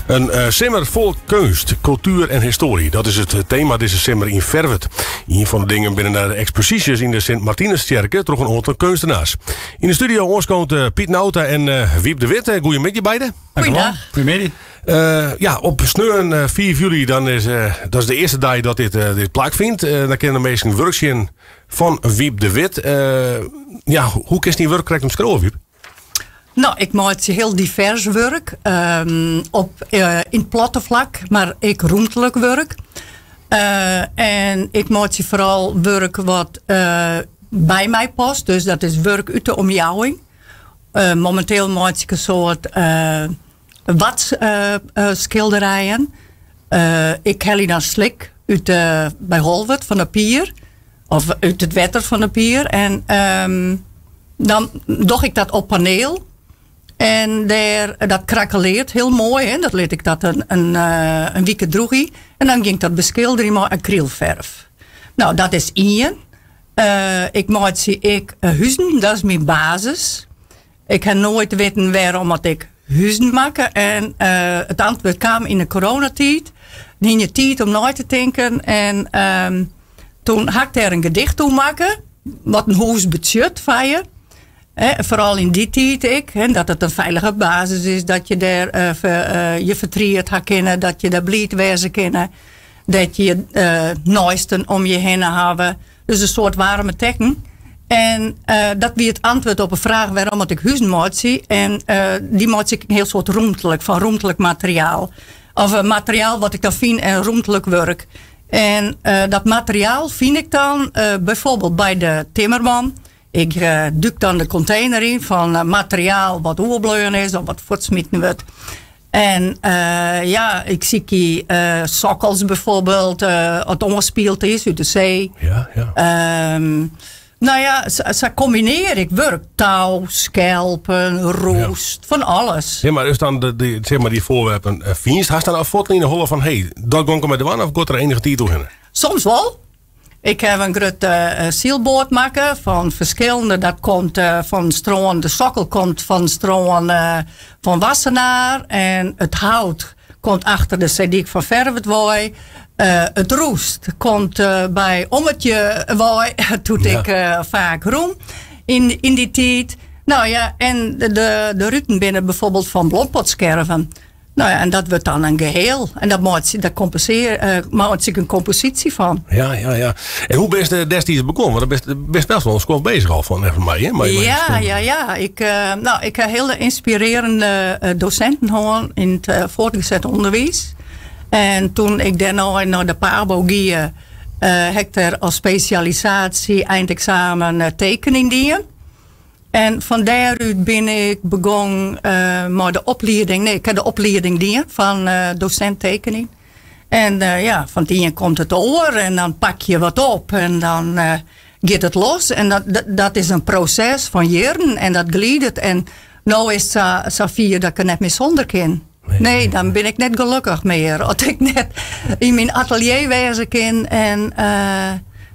In eh, simmer fol keunst, kultuer en histoarje. Dat is it tema dizze simmer yn Ferwert. Ien fan de dingen binne de eksposysjes yn de Sint Martinustsjerke troch in oantal keunstenaars. Yn de studio oanskood eh, Piet Nauta en eh, Wiep de Wit. Goeiemiddei beide. Goeiedag. Goeiemiddei. Ja, op sneon 5 july dan is, dat is de earste dei dat dit, dit plakfynt. Dan kinne de minsken wurk sjen fan Wiep de Wit. Ja, hoe kinst dyn wurk krekt omskriuwe, Wiep? No, ik meitsje hiel divers wurk. Um, op, uh, yn it platte flak, mar ek rûmtlik wurk. Uh, en ik meitsje foaral wurk wat uh, by my past. Dus dat is wurk út de omjouwing. Uh, mominteel meitsje ik in soad uh, skilderijen. Ik helje dan slik út de, by Holwert fan de pier. Of út it wetter fan de pier. En um, dan doch ik dat op paneel. En dêr, dat krakeleart hiel moai. Hè? Dat lit ik dat in wike droegje. En dan gean ik dat beskilderjen mei akrylferf. No, dat is ien. Ik meitsje ek huzen, dat is myn basis. Ik ha noait witten wêrom at ik huzen makke. En it antwurd kaam yn de coronatiid. Dan hiene je tiid om nei te tinken. En um, toen ha ik dêr in gedicht oer makke. Wat in hûs betsjut foar je. Foaral yn dy tiid ek. Dat it in feilige basis is. Dat je dêr je fertriet ha kinne. Dat je dêr bliid wêze kinne. Dat je neisten om je hinne hawwe. Dus in soart waarme tekken. En dat wie it antwurd op 'e fraach wêrom at ik huzen meitsje. En dy meitsje ik in hiel soad rûmtlik, fan rûmtlik materiaal. Of materiaal wat ik dan fyn en rûmtlik wurk. En dat materiaal fyn ik dan byfoarbyld by de timmerman. Ik dûk dan de kontener yn fan materiaal wat oerbleaun is of wat fuortsmiten wurdt. En ja, ik sykje sokkels byfoarbyld, wat oanspield is út de see. Ja. No ja, sa kombinearje ik wurk. Tou, skelpen, roest, fan alles. Ja, mar is dan de, sis mar, dy foarwerpen fynst, hast dan al fuort yn 'e holle fan hé, dat gong ik mei dwaan of giet der enige tiid oerhinne? Soms wol. Ik haw in grutte sylboat makke fan ferskillende, dat komt fan strân, de sokkel komt fan strân fan Wassenaar en it hout komt achter de seedyk fan Ferwert wei. It roest komt by Ommetje wei, doe't ik faak rûn yn dy tiid. No ja, en de ruten binne byfoarbyld fan blompotskerven. No ja, en dat wurdt dan in geheel. En dat meitsje, daar kompenseer, meitsje ik in komposysje fan. Ja. En hoe bist destiids begûn? Want dan bist best wol in skoft bezich al fan even mei, hè? Mei Ja. Ik, no, ik ha hiele ynspirearjende dosinten hân yn it fuortgeset ûnderwiis. En toen ik dêrnei nei de PABO gie, ha ik dêr as spesjalisaasje eindeksamen tekening dien. En fan dêrút bin ik begûn mei de oplieding. Nee, ik ha de oplieding dien fan dosint tekening. En ja, fan it ien komt it oar en dan pak je wat op en dan giet it los. En dat is in proses fan jierren en dat glidet. En no is it sa fier dat ik der net mear sûnder kin. Nee, dan bin ik net gelokkich mear. As ik net yn myn atelier wêze kin en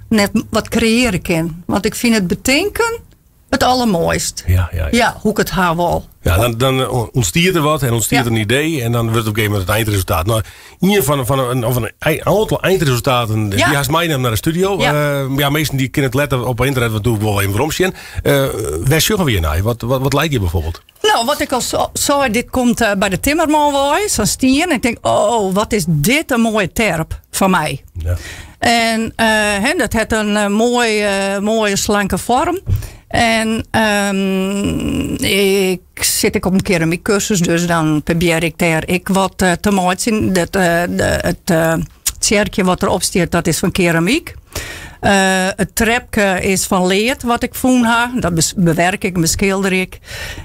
net wat kreëarje kin. Want ik fyn it betinken it allermoaist. Ja, hoe ik it ha wol. Ja, dan ûntstiet der wat en ûntstiet in idee en dan wurdt op in gegeven momint it eindresultaat. No, ien fan in, of in oantal eindresultaten, dy hast meinaam nei de studio. Ja, minsken dy kinne it letter op ynternet wat doe wol even weromsjen. Wêr sjogge we hjir nei? Wat leit hjir byfoarbyld? No, wat ik al sei, dit komt by de timmerman wei, sa'n stien. Ik tink, oh, wat is dit in moaie terp foar my. En dat hat in moaie slanke foarm. En ik sit ek op in keramykkursus, dus dan probearje ik dêr ek wat te meitsjen. It tsjerkje wat derop stiet, dat is fan keramyk. It trepke is fan lead wat ik fûn ha. Dat bewerk ik en beskilder ik.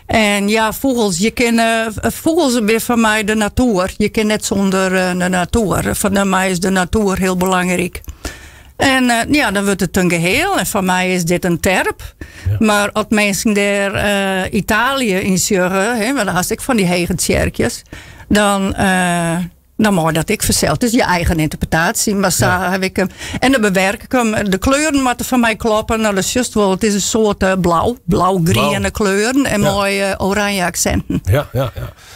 En ja, fûgels. Je kinne, fûgels binne foar my de natoer. Je kinne net sûnder de natoer. Foar my is de natoer hiel belangryk. En ja, dan wurdt it in geheel. En foar my is dit in terp. Mar as minsken dêr Italië yn sjogge, hè, want dan hast ek fan dy hege tsjerkjes, dan. Dan mei dat ek fansels. Het is je eigen ynterpretaasje, mar sa haw ik him. En dan bewerk ik him. De kleuren moatte foar my kloppe. No, dat sjochst wol. It is in soart eh, blau, blau-griene kleuren en Ja. mei eh, oranje aksinten. Ja.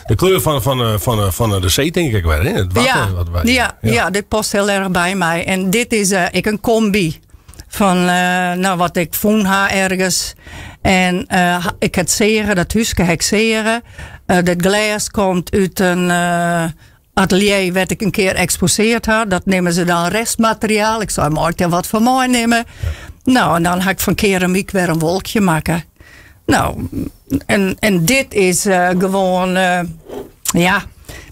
De kleur fan de see tink ik wer, hè? It water. Ja, wat wy, ja, dit past hiel erch by my. En dit is eh, ek in komby fan eh, no, wat ik fûn ha ergens. En eh, ik ha it seage, dat húske ha ik seage. Eh, dat glês komt út in eh, atelier wêr't ik in kear eksposeard ha. Dat neame se dan restmateriaal. Ik sei, mei ik dêr wat fan meinimme? No, en dan ha ik fan keramyk wer in wolkje makke. No, en dit is eh, gewoan, eh, ja,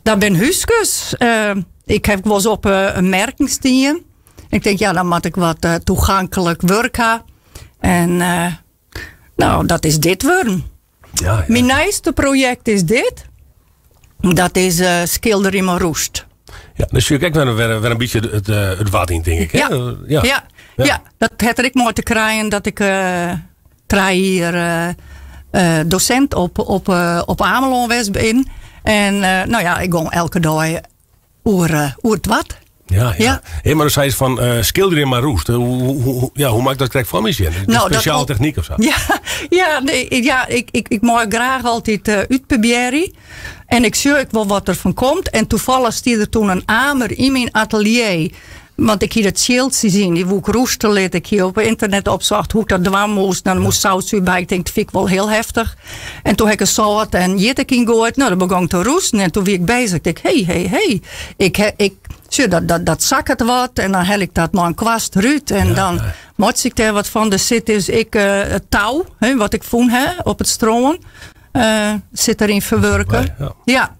dat binne húskes. Eh, ik ha wolris op in merken stien. Ik tink, ja, dan moat ik wat toeganklik wurk ha. En no, dat is dit wurden. Myn nijste projekt is dit. Dat is uh, skilderje mei roest. Ja, dan sjoch ik ek wer in bytsje it wad yn, tink ik. Hè? Ja. Ja. Ja. Dat hat der ek mei te krijen dat ik 3 jier dosint op Amelân west bin. En no ja, ik gong elke dei oer it wad. Ja. Hey, mar do seist fan uh, skilderje mei roest. Hoe, ja, hoe moat ik dat krekt foar my sjen? No, spesjale technyk of sa? Ja, nee, ja ik mei graach altyd útprobearje. En ik sjoch ek wol wat der fan komt. En toevallig stie der toen in amer yn myn atelier. Want ik hie dat tsjiltsje sjoen, dy woe ik roeste litte. Ik hie op ynternet opsocht hoe't ik dat dwaan moast. Dan moast zoutzuur by. Ik tink, dat fyn ik wol hiel heftich. En toen ha ik in sâlt en jittik yngoaid. No, dat begûn te roesten. En toen wie ik bezich. Ik tink, hé, hé, hé. Ik, sjoch, dat sakket wat. En dan hel ik dat mei in kwast derút. En dan meitsje ik dêr wat fan. Der sit dus ek it tou, hè, wat ik fûn ha op it strân, sit deryn ferwurke. Ja.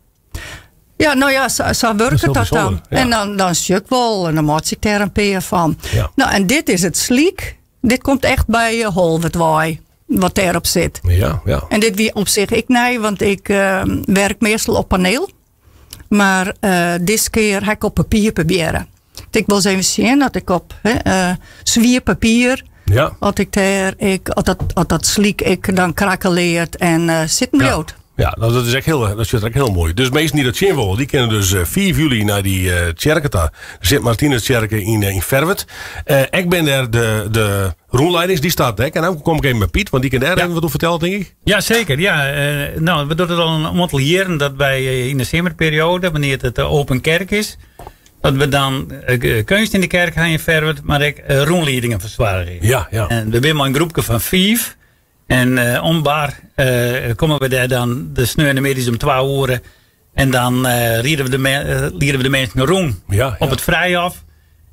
Ja, no ja, sa wurket dat dan. En dan sjoch ik wol en dan meitsje ik dêr in pear fan. No, en dit is it slyk. Dit komt echt by eh, Holwert wei, wat dêrop sit. En dit wie op sich ek nij, want ik uh, werk meastal op paneel. Mar uh, dizze kear ha ik op papier probearre. Ik wol ris even sjen dat ik op uh, swier papier, at ik dêr, at dat slyk ek dan krakkelearret en sitten bliuwt. Ja, no, dat is ek hiel, dat sjocht der ek hiel moai. Dus minsken dy't dat sjen wolle, dy kinne dus 5 july nei dy tsjerke ta. De Sint Martinustsjerke yn Ferwert. Ek binne dêr de rûnleidings, dy start ek. En dan kom ik even mei Piet, want dy kin dêr even wat oer fertelle, tink ik. Ja, seker. Ja, no, we dogge it al in oantal jierren dat wy yn de simmerperioade, wannear't it open kerk is, dat we dan keunst yn de kerk ha yn Ferwert, mar ek rûnliedingen fersoargje. En we binne mei in groepke fan 5. En eh, om bar eh, komme we dêr dan de sneontemiddeis om 2 oere. En dan eh, ride we de, liede we de minsken rûn op it Vrijhof.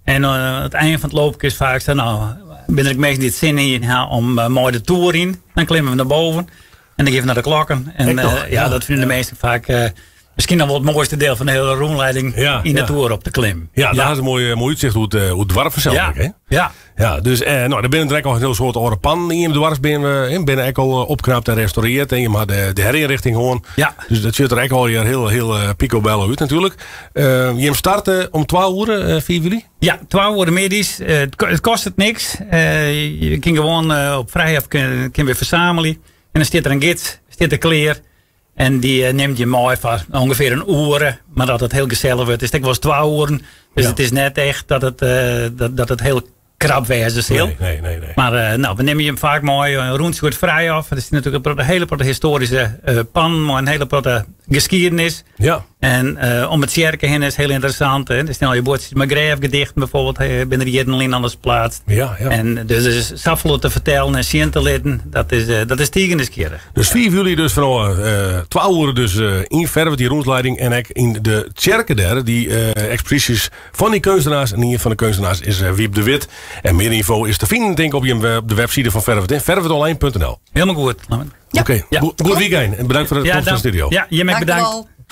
En it ein fan it loopke is faak sa, no, binne der ek minsken dy't sin yn ha om mei de toer yn. Dan klimme we nei boven en dan geane we nei de klokken. En ja, dat fine de minsken faak miskien noch wol it moaiste diel fan de hiele rûnleiding yn de toer op te klimmen. Ja, dêr is in moai útsicht oer it doarp fansels Ja. ek, hè? Ja. Ja, dus no, der binne der ek al in hiel soad âlde pannen yn it doarp binne ek al opknapt en restaurearre. En je ha de herinrichting hân. Dus dat sjocht der ek allegear hiel picobello út natuerlik. Jim starte om 2 oere, 5 july? Ja, 2 oere middeis. It kostet niks. Je kin gewoan op Vrijhof kin wy fersamelje. En dan stiet der in gids, stiet der klear. En dy nimt je mei foar ûngefear in oere. Mar dat it hiel gesellich wurdt, is it ek wolris 2 oeren. Dus it is net echt dat it hiel krap wêze sil. Nee. Mar no, we nimme jim faak mei in rûntsje oer it Vrijhof. Der is natuerlik in hiele protte histoaryske pannen mei in hiele protte geskiednis. En om it tsjerke hinne is hiel ynteressant. Hè. Der stean al je buordsjes mei grêfgedichten bijvoorbeeld, binne der jierren lyn alris pleatst. En dus der is safolle te fertellen en sjen te litten. Dat is tige nijsgjirrich. Dus 5 july dus fanôf 2 oere dus yn Ferwert dy rûnlieding. En ek yn de tsjerke dêr, dy eksposysjes fan dy keunstenaars. En ien fan de keunstenaars is Wiep de Wit. En mear ynfo is te finen tink ik op de webside fan Ferwert, hè, ferwertonline.nl. Hielendal goed. Oké, goed weekend en bedankt foar it komst nei de studio. Ja, jim ek Dank bedankt. wol.